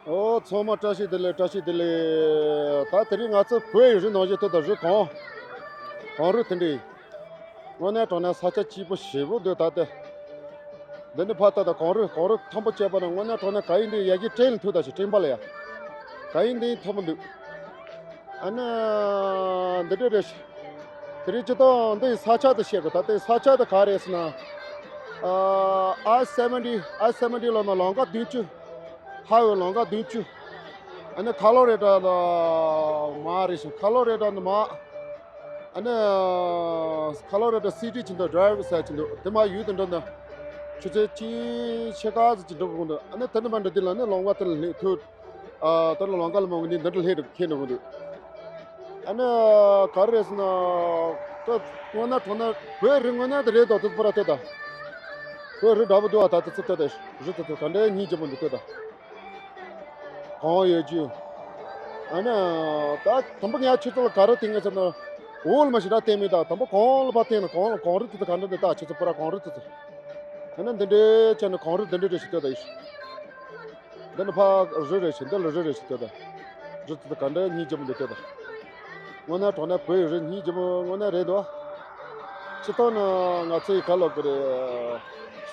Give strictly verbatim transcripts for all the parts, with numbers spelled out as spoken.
ཨོ། ཚང་མ་བཀྲ་ཤིས་བདེ་ལེགས། བཀྲ་ཤིས་བདེ་ལེགས། ད་དེ་རིང་ང་ཚོ་བོད་ཡིག་རིགས་ནང་བཞིན་ཐོག་ད་རིགས་གང་གང་རིགས་དེ་འདྲའི། དངོས་གནས་དྲང་གནས་ས་ཆ་སྐྱིད་པོ་ཞེ་པོ་འདུག་ད་ལྟ། འདི་ནི་ཕ་ད་ད་གངས་རི་གངས་རི་མཐོན་པོ་བྱས་པ་ན་དངོས་གནས་དྲང་གནས་ག་ཡིན་འདི་ཡ་གི་སྤྲིན་ལ་ཐུག་ད་ཞིག་སྤྲིན་པ་ལ་ཡ། ག་ཡིན་འདི་མཐོན་པོ་འདུག་ཨ་ནི། འདི་འདྲ་རེད་ཤག་དེ་རིང་སྤྱི་བཏང་འདི་ས་ཆ་དེ་བཤད་དགོས། ད་ལྟའི་ས་ཆ་དེ་ག་རེད་ཟེར་ན། ཨ་ཨ་སེ་ཝེན་ཊི་ཨ་སེ་ཝེན་ཊི་ལ་ན་ལམ་ཁ་བདུན་ཅུ། ཧ་ཝེ་ལམ་ཁ་བདུན་ཅུ། ཨ་ནི་ཁ་ལོ་རེ་ད་ལ་མ་རེད་ཤག་ཁ་ལོ་རེ་ད་ནི་མ། ཨ་ནི། ཁ་ལོ་རེ་ད་སི་ཊི་ཅིག་འདུག་ཌ་རའི་ཝར་སའིཌ་ཅིག་འདུག་དེ་མ་ཡུལ་དེ་འགྲོ་ན། ཆུ་ཚོད་གཅིག་ཕྱེད་ཀ་ཙམ་ཅིག་འགྲོ་དགོས་འདུག་ཨ་ནི་དེ་ནི་མ་འགྲོ་དུས་ལ་ནི་ལམ་ཁ་དེ་ལ་སླེབས་ཐུབ། ཨ་དེ་ལ་ལམ་ཁ་ལ་མ་འོང་ནི་འདི་འདྲ་སླེབས་འགྲོ་ཁྱེད་འགྲོ་དགོས་འདུག་ཨ་ནི། ག་རེ་རེད་ཟེར་ན། ད་དངོས་གནས་དྲང་གནས་བོད་རིགས་དངོས་གནས་དེ་རེད་དོ། དེ་ཚོ་པོ་ར་ལྟོས་ད། བོད་རིགས་འདྲ་པོ་འདུག་ཨ། ད་དེ་ཚོ་ལྟོས་ད། རི་དེ་ཚོ་ག་འདྲའི་སྙིང་རྗེ་པོ་འདུག་ལྟོས་ད། གངས་ཡོད་རྒྱུ། ཨ་ནི། ད་དང་པོ་ངས་ཁྱེད་ཚོ་ལ་ག་རེ་བསྟན་ངེས་ཟེར་ན། འོག་ལ་མ་ཞེ་དྲག་བསྟན་མེད། ད་དང་པོ་གངས་ལ་ཕར་བསྟན་ན་གངས་ལ་གངས་རི་དེ་ཚོ་ག་འདྲ་འདུག་ད་ཁྱེད་ཚོ་པོ་ར་གངས་རི་དེ་ཚོ། ཨ་ནི་འདི་འདྲའི་བྱས་ན་གངས་རི་འདི་འདྲ་རེ་ཞིག་ལྟོས་ད་ཡིན། འདི་ནི་ཕ་རི་རེ་ཞིག་འདི་ལ་རི་རེ་ཞིག་ལྟོས་ད། རི་དེ་ཚོ་ག་འདྲའི་སྙིང་རྗེ་པོ་འདུག་ལྟོས་ད། དངོས་གནས་དྲང་གནས་བོད་ཡིག་རིགས་སྙིང་རྗེ་པོ་དངོས་གནས་རེད་འདུག་སྤྱིར་བཏང་ནི་ང་ཚོ་ཡི་ག་ལབ་དགོས་རེད།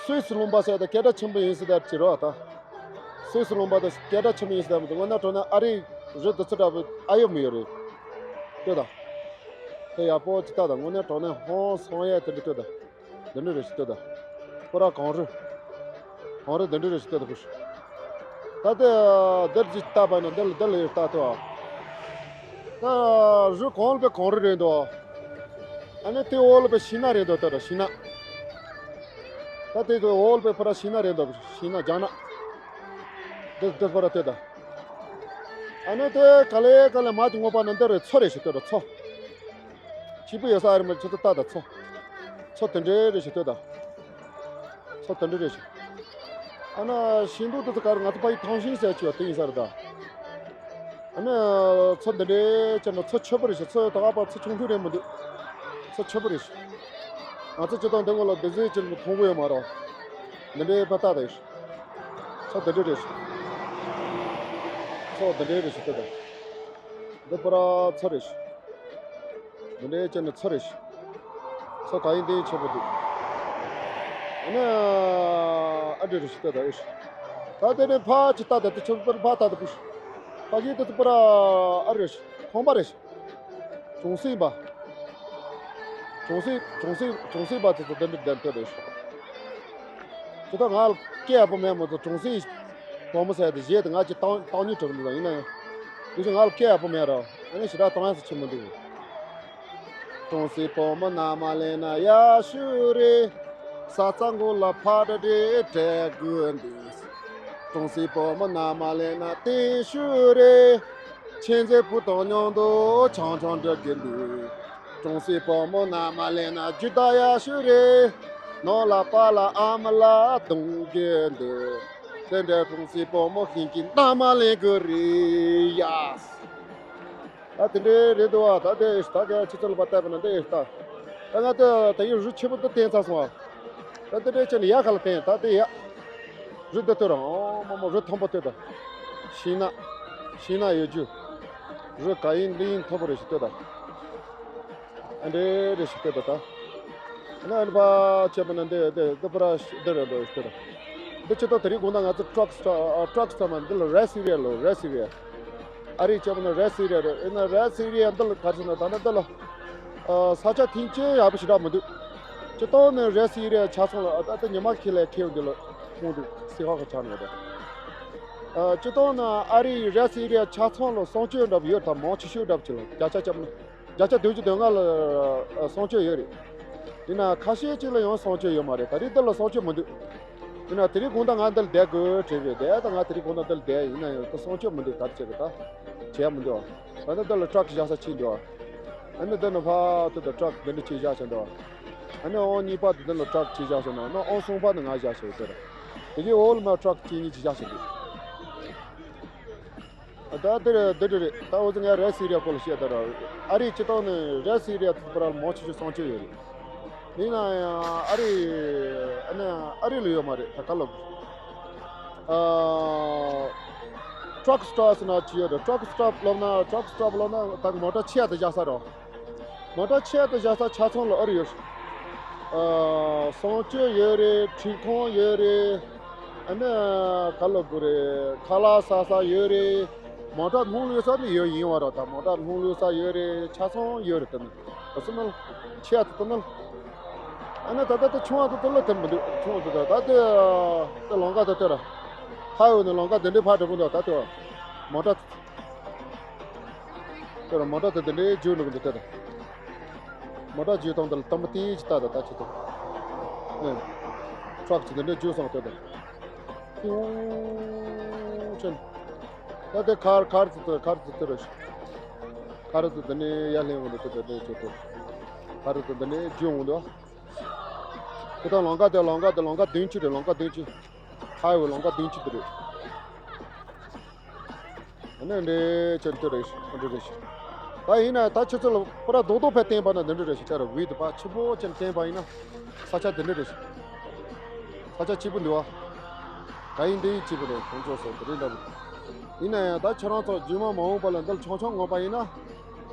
སུད་སི་ལུང་པ་ཟེར་ད་སྐད་གྲགས་ཆེན་པོ་ཡིན་ཟེར་ད་ཅི་རོ་ད། སུད་སི་ལུང་པ་ད་སྐད་གྲགས་ཆེན་པོ་ཡིན་ཟེར་ད་མི་འདུག་དངོས་གནས་དྲང་གནས་ཨ་རིའི་རི་དེ་ཚོ་འདྲ་པོ་ཨ་ཡོད་མི་ཡོད་རེད། ལྟོས་ད། དེ་ཡག་པོ་ཅིག་ལྟ་ད། དངོས་གནས་དྲང་གནས་ཧང་སང་ཡས་དེ་འདྲ་ལྟོས་ད། འདི་འདྲ་རེ་ཞིག་ལྟོས་ད། པོ་ར་གངས་རི། གངས་རི་འདི་འདྲ་རེ་ཞིག་ལྟོས་ད་པུ་ཤི། ད་ལྟ་འདིར་ཅིག་ལྟ་བ་ན་འདི་ལ་འདི་ལ་ཡོད་ལྟ་ཐུབ་ཨ། ད་རི་གངས་ལ་པའི་གངས་རི་རེད་འདུག་ཨ་ནི་དེ་འོག་ལ་པའི་ཤིང་ནགས་རེད་འདུག་ལྟོས་ད་ཤིང་ནགས། ད་དེ་ཚོ་འོག་ལ་པའི་པོ་ར་ཤིང་ནགས་རེད་འདུག་ཤིང་ནགས་ལྗང་ནགས། འདི་འདི་པོ་ར་ལྟོས་ད། ཨ་ནི་དེ་ག་ལེ་ག་ལེ་མ་ཅིག་ངོ་པ་ན་འདི་རེད། མཚོ་རེ་ཞིག་ལྟོས་ད་མཚོ། སྐྱིད་པོ་ཡོད་ས་ཨ་རི་མ་ཁྱེད་ཚོ་ལྟ་ད་མཚོ། མཚོ་དེ་འདྲའི་རེ་ཞིག་ལྟོས་ད། མཚོ་དེ་འདྲའི་རེ་ཞིག་ཨ་ན་ཤིང་སྡོང་དེ་ཚོ་ག་རེ་ང་ཚོ་ཕ་ཡི་ཐང་ཤིང་ཟེར་གྱི་བ་དེ་ཡིན་ས་རེད་ད། ཨ་ན་མཚོ་འདི་འདྲའི་ཅན་ན་མཚོ་ཆེ་པོ་རེ་ཞིག་མཚོ་ད་ག་པ་མཚོ་ཆུང་ཆུང་རེད་མི་འདུག་མཚོ་ཆེ་པོ་རེ་ཞིག་ང་ཚོ་སྤྱིར་བཏང་འདི་སྔོན་ལ་འདི་ཟེར་གྱི་མཐོང་གི་ཡོད་མ་རེད། འདི་འདྲའི་པ་ལྟ་ད་ཡིན། མཚོ་འདི་འདྲའི་རེ་ཞིག་མཚོ་འདི་འདྲའི་རེ་ཞིག་ལྟོས་ད། འདི་པོ་ར་མཚོ་རེ་ཞིག་འདི་འདྲའི་ཅན་ནི་མཚོ་རེ་ཞིག་མཚོ་ག་ཡིན་དེ་ཆེ་པོ་འདུག་ཨ་ནི་ཨ་འདྲ་རེ་ཞིག་ལྟོས་ད་ཨེ་ཞིག་ད་དེ་ནས་ཕ་ཅིག་ལྟ་ད་དེ་ཆེ་པོ་ཕ་ལྟ་ད་པུ་ཤི། ཕ་གི་དེ་ཚོ་པོ་ར་ཨ་རེ་ཞིག་ཁང་པ་རེ་ཞིག་གྲོང་གསེབ་པ། གྲོང་གསེབ་གྲོང་གསེབ་གྲོང་གསེབ་པ་དེ་ཚོ་དེ་འདྲ་བསྡད་ལྟོས་ད་ཨེ་ཞིག་ཅི་ད་ང་ལ་སྐད་ཡག་པོ་མེད་མོ་ཚོ་གྲོང་གསེབ་བུ་མོ་ཟེར་དེ་བཞེས་དེ་ང་ཅིག་བཏང་བཏང་ཉིད་གྲུབ་འདུག་ཡིན་ན་ཡང་། དེ་བཞིན་ང་ལ་སྐད་ཡག་པོ་མེད་ར། ཨ་ནི་ཞེ་དྲག་བཏང་ཡག་ཚོ་ཆེན་མོ་འདུག་གྲོང་གསེབ་བུ་མོ་མནའ་མ་ལེན་ན་ཡག་ཤོས་རེད། ས་རྩ་མགོ་ལ་ཕ་འདྲ་འདྲེ་བྲལ་དགོས་འདུག་གྲོང་གསེབ་བུ་མོ་མནའ་མ་ལེན་ན་བརྟན་ཤོས་རེད། ཁྱེད་ཚོའི་བུ་དང་མཉམ་དུ་ཆང་ཆང་འདྲ་གི་འདུག་གྲོང་གསེབ་བུ་མོ་མནའ་མ་ལེན་ན་རྒྱུ་ད་ཡག་ཤོས་རེད། ནང་ལ་པཱ་ལགས་ཨ་མ་ལགས་གཏོང་གི་འདུག་དེ་འདྲའི་གྲོང་གསེབ་བུ་མོ་ཤིང་གི་མནའ་མ་ལེན་གི་རེད་ཡ། ད་དེ་འདྲའི་རེད་འདུག་བ། ད་དེ་ད་ག་ཁྱེད་ཚོ་ལ་པ་བལྟས་པ་ན་འདི་ཡིན་ད། ད་ང་ད་ད་ཡིན་རི་ཆེན་པོ་ད་བསྟན་ཚར་སོང་བ། ད་དེ་འདྲའི་ཆེ་ནི་ཡག་ག་ལ་བསྟན་ད་དེ་ཡག་རི་འདི་ལྟོས་ར། ཨོ་མ་མ་རི་མཐོན་པོ་ལྟོས་ད། ཤིང་ནགས། ཤིང་ནགས་ཡོད་རྒྱུ། རི་ག་ཡིན་འདི་ཡིན་མཐོན་པོ་རེ་ཞིག་ལྟོས་ད། ཨ་འདྲེ་རེ་ཞིག་ལྟོས་ད་ད། ཨ་ན་ཨ་ནི་ཕ་བྱས་པ་ན་འདི་འདི་འདི་པ་ར་འདི་རེ་འདྲ་ཞིག་ལྟོས་ད། འདི་ཅི་ད་དེ་རིང་དགོང་ད་ང་ཚོ་ཊག་ཊག་ཊག་ཐོག་མ་འདི་ལ་རེ་སི་ཨེ་རི་ཡ་ལོ་རེ་སི་ཨེ་རི་ཡ། ཨ་རིའི་བྱས་པ་ན་རེ་སི་ཨེ་རི་ཡ་རེད། ཨེ་ན་རེ་སི་ཨེ་རི་ཡ་འདི་ལ་ག་རེ་ཟེར་ན་ད་ནི་འདི་ལ། ཨ་ས་ཆ་ཐིང་ཅེ་ཡག་པོ་ཞེ་དྲག་མི་འདུག་སྤྱིར་བཏང་ནི་རེ་སི་ཨེ་རི་ཡ་ཆ་ཚང་ལ་ཨ་ད་ད་ཉི་མ་ཁྱི་ལས་ཁྱེའུ་འདི་ལ་ཁོང་འདུག་སི་ཧོ་ཁ་ཆགས་ནས་ད། ཨ་སྤྱིར་བཏང་ནི་ཨ་རིའི་རེ་སི་ཨེ་རི་ཡ་ཆ་ཚང་ལ་གསང་སྤྱོད་འདྲ་པོ་ཡོད་ད། མང་ཆེ་ཤོས་འདྲ་པོ་ཅིག་ལ་བརྒྱ་ཆ་བརྒྱ་ཆ་བརྒྱ་ཆ་ན། བརྒྱ་ཆ་བདུན་ཅུ་དོན་ལྔ་ལ་ཨ་གསང་སྤྱོད་ཡོད་རེད། ཡིན་ན་ཁ་ཤས་ཅིག་ལ་ཡང་གསང་སྤྱོད་ཡོད་མ་རེད། ད་རེས་འདི་ལ་གསང་སྤྱོད་མི་འདུག་ཡིན་ན་དེ་རིང་དགོང་དག་ང་འདི་ལ་བསྡད་དགོས་དྲན་རེད། བསྡད་ད་ང་དེ་རིང་དགོང་དག་འདི་ལ་བསྡད་ཡིན་ན་ཡང་ད་གསང་སྤྱོད་མི་འདུག་ད་ཅིག་གི་ད་བྱས་མི་འདུག་ད་ནི་འདི་ལ་ཊག་བཞག་ས་ཅིག་འདུག་ཨ་ནི་འདི་ནི་ཕ་ཏི་ད་ཊག་འདི་འདྲ་ཅིག་བཞག་ས་འདུག་ཨ་ནི་ཨང་གཉིས་པ་དེ་འདི་ལ་ཊག་ཅིག་བཞག་ས་འདུག་ཨ་ནི་ཨང་གསུམ་པ་ནི་ང་བཞག་ས་ཡོད་དེ་རེད། དེ་གའི་འོག་ལ་མ་ཊག་གཅིག་གཉིས་ཅིག་བཞག་ས་འདུག་ད་འདི་རེད་འདི་འདྲ་རེད། ད་འོ་ཙི་ངས་རེ་སི་ཨེ་རི་ཡ་སྐོར་ལ་བཤད་ད་ར། ཨ་རིའི་སྤྱིར་བཏང་ནས་རེ་སི་ཨེ་རི་ཡ་དེ་པར་མང་ཆེ་ཤོས་གསང་སྤྱོད་ཡོད་རེད། ཡིན་ན་ཡང་ཨ་རི་ཨ་ནི་ཨ་རི་ལ་ཡོད་མ་རེད། ད་ག་ལ་ཨ་ ཊག་སི་ཊོབ་ཟེར་ན་ཅི་ཡོད་རེད། ཊག་སི་ཊོབ་ལབ་ན་ཊག་སི་ཊོབ་ལབ་ན་ད་མོ་ཊ་ཆེ་ཡ་དེ་བཞག་ས་རེད། མོ་ཊ་ཆེ་ཡ་དེ་བཞག་ས་ཆ་ཚང་ལ་ཨར་ཡོད། ཨ་གསང་སྤྱོད་ཡོད་རེད། འཕྲུལ་ཁང་ཡོད་རེད། ཨ་ནི་ག་ལ་དགོས་རེད། ཁ་ལག་ཟ་ས་ཡོད་རེད། མོ་ཊ་ལྷུང་ལུས་ས་ནི་ཡོད་ཡིན་བ་ར། ད་མོ་ཊ་ལྷུང་ལུས་ས་ཡོད་རེད། ཆ་ཚང་ཡོད་རེད། དེ་ནི་ཨ་སི་ནལ་ཆེ་ཡ་དེ་དེ་ནི། ཨ་ནི་ད་ལྟ་དེ་ཆུང་བ་དེ་དེ་ལ་དེ་མི་འདུག་ཆུང་བ་དེ་ད་ད་དེ་དེ་ལམ་ཁ་དེ་དེ་ར། ཧའི་ཝེ་ནས་ལམ་ཁ་དེ་འདྲའི་ཕར་འགྲོ་གི་འདུག་ད་དེ་མོ་ཊ། དེ་ར་མོ་ཊ་དེ་དེ་འདྲའི་རྒྱུག་འགྲོ་གི་འདུག་དེ་དེ། མོ་ཊ་རྒྱུག་སྟངས་དེ་ལ་དམ་པ་དེ་ཅི་ལྟ་ད་ད་ཆུ་དེ། ཨེ། ཊག་ཅིག་དེ་འདྲའི་རྒྱུག་སོང་དེ་དེ། ཧིའུ་ཅན། ད་དེ་ཁར་ཁར་ཙི་ཙི་ཁར་ཙི་ཙི་རེད། ཁར་ཙི་དེ་ནས་ཡར་ལྷན་འོང་དུ་དེ་དེ་ཆུ་དེ། ཁར་ཙི་དེ་ནས་རྒྱུག་འོང་དུ། དེ་དང་ལམ་ཁ་དེ་ལམ་ཁ་དེ་ལམ་ཁ་བདུན་ཅུ་རེད། ལམ་ཁ་བདུན་ཅུ། ཧའི་ཝེ་ལམ་ཁ་བདུན་ཅུ་དེ་རེད། ཨ་ནི་འདྲེ་ཅན་དེ་རེད། འདྲེ་རེད། ད་ཡིན་ན་ད་ཆུ་ཚོད་ལ་པུ་ར་རྡོག་རྡོག་ཕེབས་བསྟན་པ་ན་འདི་འདྲ་རེད་ཤག་ཅ་ར་ཝི་དུ་པ་ཆུ་པོ་ཅན་བསྟན་པ་ཡིན་ན་ས་ཆ་འདི་འདྲ་རེད་ཤག་ས་ཆ་སྐྱིད་པོ་འདུག་བ། ག་ཡིན་འདི་ཡིན་སྐྱིད་པོ་འདུག་ཁོང་ཚོ་སོགས་དེ་རིང་འདྲ་པོ། ཡིན་ན་ཡང་ད་ཁྱོད་རང་ཚོ་རྒྱུས་མང་མ་འོངས་པ་ལ་འདིར་ཆུང་ཆུང་ངོ་པ་ཡིན་ན།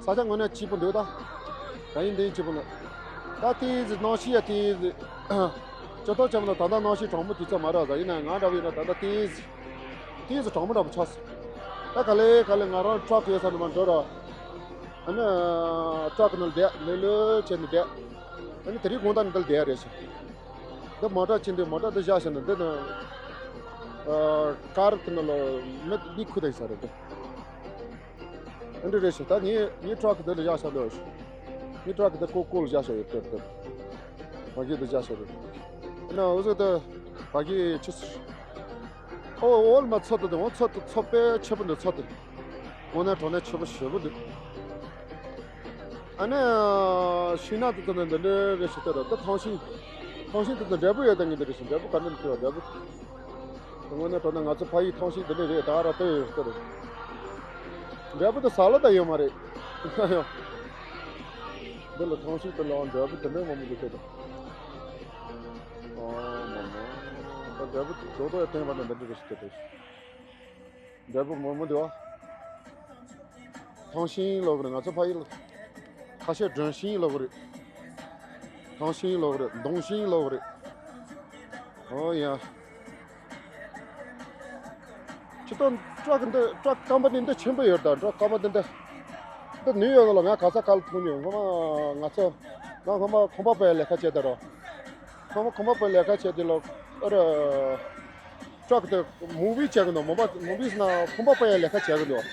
ས་ཆ་དངོས་གནས་སྐྱིད་པོ་འདུག་ད། ག་ཡིན་འདི་སྐྱིད་པོ་ལ། ད་ཏིས་ནང་ཤི་ཡ་ཏིས། ཅོ་ཏོ་ཅམ་ལ་ད་ལྟ་ནང་ཤི་གྲོང་མོ་དུས་ཚོད་མ་རག་ཟ་ཡིན་ན་ང་འདྲ་བོ་ཡིན་ན་ད་ལྟ་ཏིས། ཏིས་གྲོང་མོ་འདྲ་པོ་ཆགས་སོང་། ད་ག་ལེ་ག་ལེ་ང་རང་ཊག་ཡོད་ས་ནས་མ་འགྲོ་ར། ཨ་ནི་ཊག་ནང་བསྡད་ལེ་ལོ་བྱས་ནས་བསྡད། ཨ་ནི་དེ་རིང་དགོང་དག་ནས་འདིར་བསྡད་རེད་ཤག་འདི་མོ་ཊ་ཅི་འདི་མོ་ཊ་འདི་བཞག་བཞག་ནས་འདི་ནས་ཀར་དེ་ནང་ལ་མི་མི་ཁུ་ད་ཡིན་ས་རེད་འདི། འདི་རེད་ཤག་ད་ངའི་ངའི་ཊག་འདི་ལ་བཞག་ས་འདུག་ངའི་ཊག་འདི་ཀོ་ཀོ་ལ་བཞག་ས་ཡོད་དེ་དེ། ཕ་གི་འདི་བཞག་ས་རེད། ཨ་ནི་འུ་ཚོ་འདི་ཕ་གི་ཆུ་ཚོད། ཨོ་ཨོལ་མ་ཚོད་དེ་འོ་ཚོད་དེ་ཚོད་དཔེ་ཆེ་པོ་འདི་ཚོད་དེ། དངོས་གནས་དྲང་གནས་ཆེ་པོ་ཞེ་པོ་འདུག་ཨ་ནི་ཤིང་ནགས་དེ་ཚོ་ནི་འདི་འདྲའི་རེད་ཤག་དེ་རེད། འདི་ཐང་ཤིང་། ཐང་ཤིང་དེ་ཚོ་འབྲས་བུ་ཡོད་དེ་ངས་འདི་རེད་ཤག་འབྲས་བུ་ག་འདྲ་འདུག་འབྲས་བུ། དངོས་གནས་དྲང་གནས་ང་ཚོ་ཕ་ཡུལ་ཐང་ཤིང་འདི་འདྲ་རེད། ད་ར་ལྟོས་ཡོད་ལྟོས་རེད། འབྲས་བུ་དེ་ཟ་ལ་ད་ཡོད་མ་རེད། འདི་ལ་ཐང་ཤིང་དེ་ལའང་འབྲས་བུ་དེ་འདྲ་མང་པོ་འདུག་ལྟོས་དང་། ཨོ་མ་མ། ད་འབྲས་བུ་དེ་རྡོག་རྡོག་ཡ་བསྟན་པ་ན་འདི་འདྲ་རེད་ཤག་ལྟོས་དང་། འབྲས་བུ་མང་པོ་འདུག་ཨ། ཐང་ཤིང་ལབ་གི་རེད། ང་ཚོ་ཕ་ཡུལ་ཁ་ཤས་སྒྲོན་ཤིང་ལབ་གི་རེད། ཐང་ཤིང་ལབ་གི་རེད། མདོང་ཤིང་ལབ་གི་རེད། ཨོ་ཡ། ཁྱེད་ཚོ་ཊག་འདི་ཊག་སྐམ་པ་འདི་འདི་ཆེན་པོ་ཡོད་ད། ཊག་སྐམ་པ་འདི་འདི། འདི་ནིའུ་ཡོག་ལ་ང་ག་ས་ག་ལ་ཐུག་ནས་སྔོན་མ་ང་ཚོ་ང་སྔོན་མ་ཁང་པ་སྤོ་ཡ་ལས་ཀ་བྱས་ད་རོ། སྔོན་མ་ཁང་པ་སྤོ་ཡ་ལས་ཀ་བྱས་དུས་ལ་ཨ་ར། ཊག་དེ་མུ་བི་བྱས་གི་འདུག་མུ་བ་མུ་བི་ཟེར་ན་ཁང་པ་སྤོ་ཡ་ལས་ཀ་བྱས་གི་འདུག་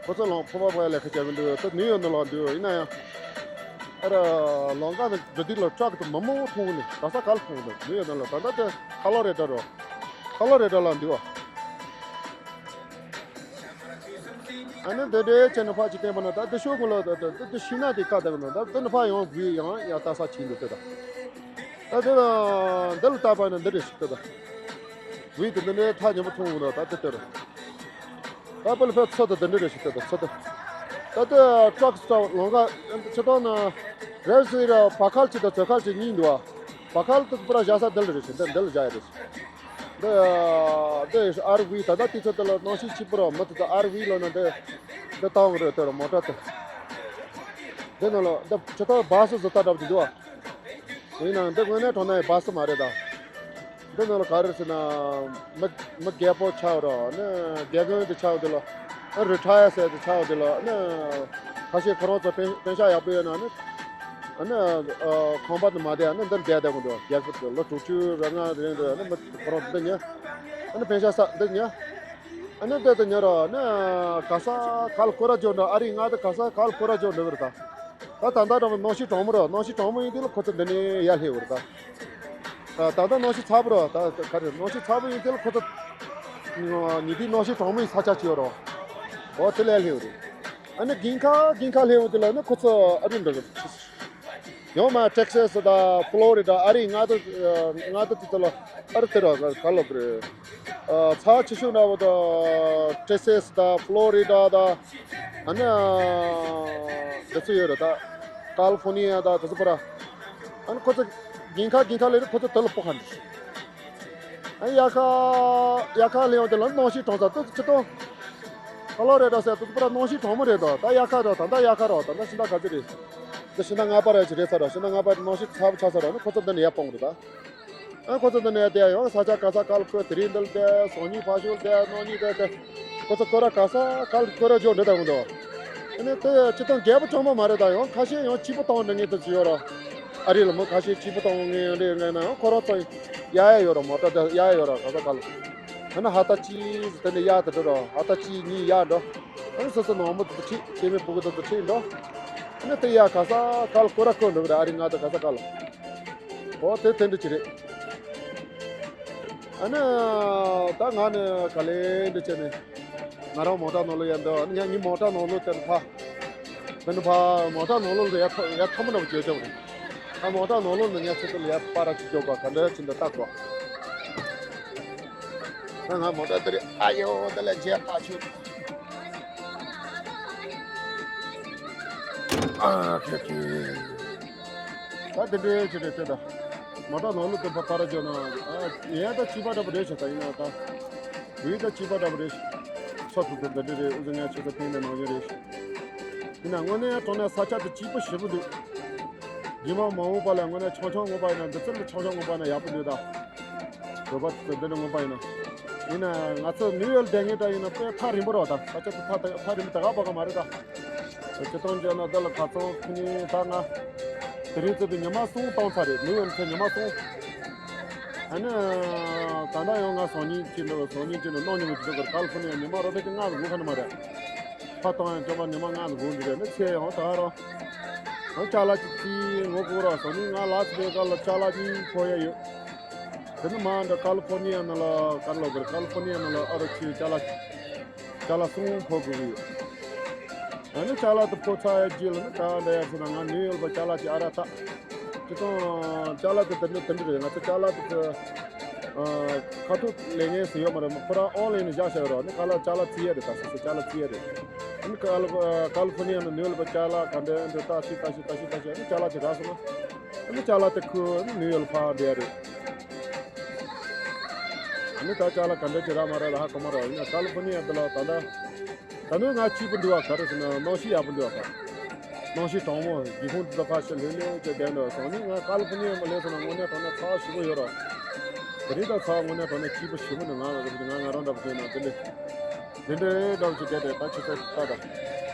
ཁོ་ཚོ་ལ་ཁང་པ་སྤོ་ཡ་ལས་ཀ་བྱས་གི་འདུག་ད་ནིའུ་ཡོག་ནང་ལ་འདུག་ཡིན་ན་ཡང་ཨ་ར་ལམ་ཁ་ནས་འགྲོ་དུས་ལ་ཊག་དེ་མང་པོ་མཐོང་གི་འདུག་ག་ས་ག་ལ་མཐོང་གི་འདུག་ནིའུ་ཡོག་ནང་ལ། ད་ལྟ་དེ་ཁ་ལོ་རེ་འདྲ་རོ། ཁ་ལོ་རེ་འདྲ་ལ་འདུག་ཨ་ནི་འདི་འདྲའི་བྱས་ནས་ཕར་ཅིག་བསྟན་པ་ན་ད་འདི་ཤོག་གུ་ལ་ད་ད་འདི་ཤིང་ནགས་དེ་བཀག་བསྡད་གི་འདུག་ད་འདི་ནས་ཕར་ཡང་བུད་ཡང་ཡར་ལྟ་ས་ཅིག་འདུག་ལྟོས་དང་། ད་དེ་ལ་འདི་ལ་ལྟ་བ་ན་འདི་རེད་ཤག་ལྟོས་དང་། བུད་དེ་འདི་འདྲའི་ཐག་ཉེ་པོ་མཐོང་གི་འདུག་ད་འདི་ལྟོས་དང་། ད་པ་ལ་ཕར་ཚོད་དང་འདི་འདྲ་རེད་ཤག་ལྟོས་དང་ཚོད་དང་། ད་ལྟ་ཊག་སི་ཊོབ་ལམ་ཁ་ཆེ་ཐོག་ན་རེབ་སི་ར་བར་ཁལ་གཅིག་དང་ཚོད་ཁལ་གཅིག་གཉིས་འདུག་ཨ། བར་ཁལ་དེ་པུ་ར་བཞག་ས་འདི་ལ་རེད་ཤག་འདི་འདི་ལ་བཞག་ཡ་རེད་ཤག་འདི་འདི་ཨར་ཝི་ད་ལྟ་དུས་ཚོད་དེ་ལ་གནམ་གཤིས་སྐྱིད་པོ་ར་མི་དེ་ཚོ་ཨར་ཝི་ལོ་ན་འདི་འདི་བཏང་གི་རེད་དེ་ར་མོ་ཊ་དེ། འདི་ནང་ལ་འདི་ཆེ་ཐོག་བྷ་སི་བཟོ་ལྟ་འདྲ་པོ་ཅིག་འདུག་ཨ། ཡིན་ནའང་འདི་དངོས་གནས་དྲང་གནས་བྷ་སི་མ་རེད་ད། འདི་ནང་ལ་ག་རེ་ཟེར་ན། མི་མི་རྒད་པོ་ཆགས་རོགས་ནི་རྒན་རྒོན་དེ་ཆགས་དེ་ལ། རི་ཊ་ཡར་ཟེར་དེ་ཆགས་དེ་ལ་ནི། ཁ་ཤས་ཁོ་རང་ཚོ་པེན་པེན་ཤག་ཡག་པོ་ཡོད་ན་ནི། ཨ་ནི། ཁང་པ་དུ་མ་བསྡད་ཨ་ནི་འདིར་བསྡད་བསྡད་དགོས་འདུག་རྒྱལ་ཁབ་དེ་ལོ་དྲུག་ཅུ་རེ་ལྔ་རིང་དུ་ཨ་ནི་མི་ཁོ་རང་འདི་ཉལ། ཨ་ནི་པེན་ཤག་ས་འདི་ཉལ། ཨ་ནི་འདི་དུ་ཉལ་རོགས་ནི། ག་ས་ག་ལ་སྐོར་ར་འཇོག་འདྲ་ཨ་རིའི་མངའ་སྡེ་ག་ས་ག་ལ་སྐོར་ར་འཇོག་འདྲ་བར་ད། ད་ད་ལྟ་འདྲ་བ་གནམ་གཤིས་གྲང་མོ་རེད། གནམ་གཤིས་གྲང་མོ་ཡིན་དུས་ལ་ཁོ་ཚོ་འདི་ནས་ཡར་སླེབས་ཡོད་རེད་ད། ད་ད་ལྟ་གནམ་གཤིས་ཚ་པོ་རེད་ད། ག་རེ་གནམ་གཤིས་ཚ་པོ་ཡིན་དུས་ལ་ཁོ་ཚོ་ཉི་དུས་གནམ་གཤིས་གྲང་མོ་ཡི་ས་ཆ་ཅིག་ཡོད་རེད། འོ་དེ་ལ་སླེབས་ཡོད་རེད། ཨ་ནི་དགུན་ཁ་དགུན་ཁ་སླེབས་ཡོང་དུས་ལ་ནི་ཁོ་ཚོ་ཨ་རི་འགྲོ་གི་རེད། ཡང་མ་ཊེག་སཱས་དང་ཕློ་རི་ཌ་ཨ་རིའི་མངའ་སྡེ་མངའ་སྡེ་དེ་ཚོ་ལ་ཨ་རི་དེ་ར་ག་ལབ་དགོས་རེད། ཚ་ཆེ་ཤོས་འདྲ་བོ་དང་ཊེག་སཱས་དང་ཕློ་རི་ཌ་དང་ཨ་ནི་འདི་ཚོ་ཡོད་རེད་ད། ཀ་ལི་ཧྥོ་ནི་ཡ་དང་དེ་ཚོ་པ་ར། ཨ་ནི་ཁོ་ཚོ་དགུན་ཁ་དགུན་ཁ་ལས་རེད་ཁོ་ཚོ་དེ་ལ་སྤོ་ག་འགྲོ། ཨ་དབྱར་ཁ་དབྱར་ཁ་ལ་ཡོང་དེ་ལ་གནམ་གཤིས་གྲང་ས་དུས་ཆུ་དང་། ཁ་ལོ་རེད་འདྲ་ཟེར་དུས་པར་གནམ་གཤིས་གྲང་མོ་རེད་དོ། ད་དབྱར་ཁ་རོ། ད་ད་དབྱར་ཁ་རོ། ད་ད་ཕྱི་ཟླ་ག་ཚོད་རེད། ད་ཕྱི་ཟླ་ལྔ་པ་རེད་ཅི་རེད་ས་རོ། ཕྱི་ཟླ་ལྔ་པ་གནམ་གཤིས་ཚ་པོ་ཆགས་ས་རོ། ཨ་ནི་ཁོ་ཚོ་འདི་ནས་ཡར་སྤུངས་རེད་ད། ཨ་ཁོ་ཚོ་འདི་ནས་ཡར་དེ་ཡང་ས་ཆ་ག་ས་ག་ལ་ཁོ་དེ་རིང་འདི་ལ་དེ་སང་ཉིན་ཕ་ཤུལ་དེ་གནངས་ཉིན་དེ་དེ། ཁོ་ཚོ་སྐོར་ར་ག་ས་ག་ལ་སྐོར་ར་འཇོག་འདྲ་དང་འདུག་ཨ་ནི་དེ་སྤྱིར་བཏང་རྒད་པོ་གྲོགས་མོ་མ་རེད་ད། ཡང་ཁ་ཤས་ཡང་སྐྱིད་པོ་བཏང་འདྲ་ངེས་དུ་ཅི་ཡོད་ར། ཨ་རི་ལ་མོ་ཁ་ཤས་སྐྱིད་པོ་བཏང་ངེས་འདྲ་ངེས་ན་ཡང་ཁོ་རང་ཚོ་ཡ་ཡ་ཡོད་ར། མོ་ཊ་དེ་ཡ་ཡ་ཡོད་ར་ག་ས་ག་ལ། ཨ་ནི་ཧ་ད་ཅི་དེ་ནས་ཡ་དེ་འགྲོ་ར། ཧ་ད་ཅི་གཉིས་ཡ་འགྲོ། ཨ་ནི་སོ་སོ་ནང་མོ་དེ་ཁྲིད་སྐྱེ་མེད་ཕྲུ་གུ་དེ་ཁྲིད་འགྲོ། ཨ་ནི་དེ་ཡ་ག་ས་ག་ལ་སྐོར་ར་སྐོར་འགྲོ་གི་ར། ཨ་རི་ང་དེ་ག་ས་ག་ལ། ཨོ་དེ་དེ་འདྲ་ཅི་རེད། ཨ་ནི་ད་ང་ནི་ག་ལེ་འདི་བྱས་ནས་ང་རང་མོ་ཊ་ནང་ལོགས་ཡར་འདི། ཨ་ནི་ངས་ངའི་མོ་ཊ་ནང་ལོགས་དེ་ནི་ཕ་དེ་ནི་ཕ་མོ་ཊ་ནང་ལོགས་ལ་ཡར་ཐོ་ཡར་ཐོ་མོ་འདྲ་པོ་བྱས་བྱས་པ་རེད། ད་མོ་ཊ་ནང་ལོགས་ནས་ངས་ཚུར་དེ་ལ་ཡར་པར་ཅིག་འཇོག་དགོས། ག་འདྲ་ཅིག་འདི་ལྟ་དགོས། ད་ང་མོ་ཊ་དེ་རེད། ཨ་ཡོ་དེ་ལ་མཇལ་ཁ་ཆུ། ཨ་ཁེ་ཁེ། ད་དེ་འདྲའི་ཅི་རེད་དེ་ད། མོ་ཊ་ནང་ལོགས་དེ་ཕར་ཕར་འཇོག་ན། ཨ་ཡ་ད་སྐྱིད་པ་འདྲ་པོ་རེད་ཤག་ད་ཡིན་ན་ད། ཡུལ་ད་སྐྱིད་པ་འདྲ་པོ་རེད་ཤག་ཚོ་ཚོ་དེ་འདི་འདྲ་རེད། འུ་ཚོ་ངའི་ཆུ་ཚོད་ཐེངས་འདི་ནང་བཞིན་རེད་ཤག་ཡིན་ན་དངོས་གནས་དྲང་གནས་ས་ཆ་དེ་སྐྱིད་པོ་ཞེ་པོ་འདུག་རྗེས་མ་མ་འོངས་པ་ལ་དངོས་གནས་ཆུང་ཆུང་སྔོན་པ་ཡིན་ན། འདི་ཚོ་ལ་ཆུང་ཆུང་སྔོན་པ་ན་ཡག་པོ་འདུག་ད། བོད་པ་ཚོ་འདི་འདྲ་སྔོན་པ་ཡིན་ན། ཡིན་ན་ང་ཚོ་ནིའུ་ཡོག་བསྡད་མཁན་འདྲ་ཡིན་ན་དཔེ་ཐག་རིང་པོ་རེད་པ། ད་ས་ཆ་དེ་ཐག་ཐག་རིང་པོ་ད་ག་བ་ག་མ་རེད་ད། སྤྱིར་བཏང་བྱས་ན་འདི་ལ་ཁ་སང་ཁུ་ཉིན་ད་ང་དེ་རིང་ཚེ་དེ་ཉི་མ་གསུམ་བཏང་ཚར་རེད། ནིའུ་ཡོག་ཚེ་ཉི་མ་གསུམ། ཨ་ནི་ད་ལྟ་ཡང་ང་སང་ཉིན་གཅིག་འདུག་སང་ཉིན་གཅིག་འདུག་གནངས་ཉིན་གཅིག་འདུག་ཀ་ལི་ཧྥོར་ནི་ཡ་ཉི་མ་རོ་ཏོ་གཅིག་ང་ལ་སྒུག་ཁ་ནི་མ་རེད། ཕ་བཏང་ཡང་སྐྱོ་མ་ཉི་མ་ང་ལ་སྒུག་འདུག་རེད། ནི་ཚེ་ཡང་ད་རང་ང་ཅ་ལག་ཅིག་རྩིས་ངོ་ལྐོག་ར། སང་ཉིན་ང་ལ་ཚེ་ག་ལ་ཅ་ལག་གཉིས་ཕོ་ཡ་ཡོད། དེ་ནི་མ་འདྲ་ཀ་ལི་ཧྥོར་ནི་ཡ་ནང་ལ་ག་ལོ་གར་ཀ་ལི་ཧྥོར་ནི་ཡ་ནང་ལ་ཨ་རོ་ཆེ་ཅ་ལག་ཅ་ལག་གསུམ་ཕོ་དགོས་ཀྱི་ཡོད། ཨ་ནི་ཅ་ལག་དེ་ཕོ་ཚར་ཡ་རྗེས་ལ་ནི་ག་འདྲ་ཡ་ཟེར་ན། ང་ནིའུ་ཡོག་པ་ཅ་ལག་ཅིག་ཨ་ར་ད། སྤྱིར་བཏང་ཅ་ལག་དེ་དེ་འདྲ་དེ་འདྲ་རེད། ང་ཚོ་ཅ་ལག་དེ་ཚོ་ཁ་ཐུག་ལས་ངན་ཟེར་ཡོད་མ་རེད། ཁོ་རང་ཨོན་ལན་ནས་བཞག་བཞག་ཡོད་རེད། ཨ་ནི་ག་ལ་ཅ་ལག་རྩིས་ཡ་རེད། ད་སོ་སོ་ཅ་ལག་རྩིས་ཡ་རེད། ཨ་ནི་ཀ་ལི་ཀ་ལི་ཧྥོར་ནི་ཡ་ནས་ནིའུ་ཡོག་པ་ཅ་ལག་ག་འདྲ་འདྲ་ལྟ་ཞིག་ལྟ་ཞིག་ལྟ་ཞིག་ལྟ་ཞིག་ཨ་ནི་ཅ་ལག་དེ་རག་སོང་ན། ཨ་ནི་ཅ་ལག་དེ་ཁུར་ཨ་ནི་ནིའུ་ཡོག་ལ་ཕར་འགྲོ་ཡ་རེད། ཨ་ནི་ད་ཅ་ལག་ག་འདྲ་ཅིག་རག་མ་རག་ལ་ཧ་གོ་མ་རེད། ཡིན་ན་ཀ་ལི་ཧྥོར་ནི་ཡ་འདི་ལ་ད་ལྟ་ད་ནི་ང་སྐྱིད་པོ་འདུག་པ། ག་རེ་ཟེར་ན་གནམ་གཤིས་ཡག་པོ་འདུག་པ། གནམ་གཤིས་གྲང་མོ། སྒེའུ་ཁུང་འདི་ཚོ་ཕར་ཕྱིན་ལྷོད་ལྷོད་ཅིག་བསྡད་འདུག་སང་ཉིན་ང་ཀ་ལི་ཧྥོར་ནི་ཡ་མ་སླེབས་སོང་ན་དངོས་གནས་དྲང་གནས་ཚ་ཞེ་པོ་ཡོད་རེད། དེ་རིང་ད་ཚ་དངོས་གནས་དྲང་གནས་སྐྱིད་པོ་ཞེ་པོ་འདུག་ང་ལ་རེད་ང་ང་རང་འདྲ་པོ་བྱས་ན་འདི་འདྲ་འདི་འདྲ་འདྲ་པོ་ཅིག་བསྡད་དེ་ད་ཆུ་ཚོད་ལྟ་ད།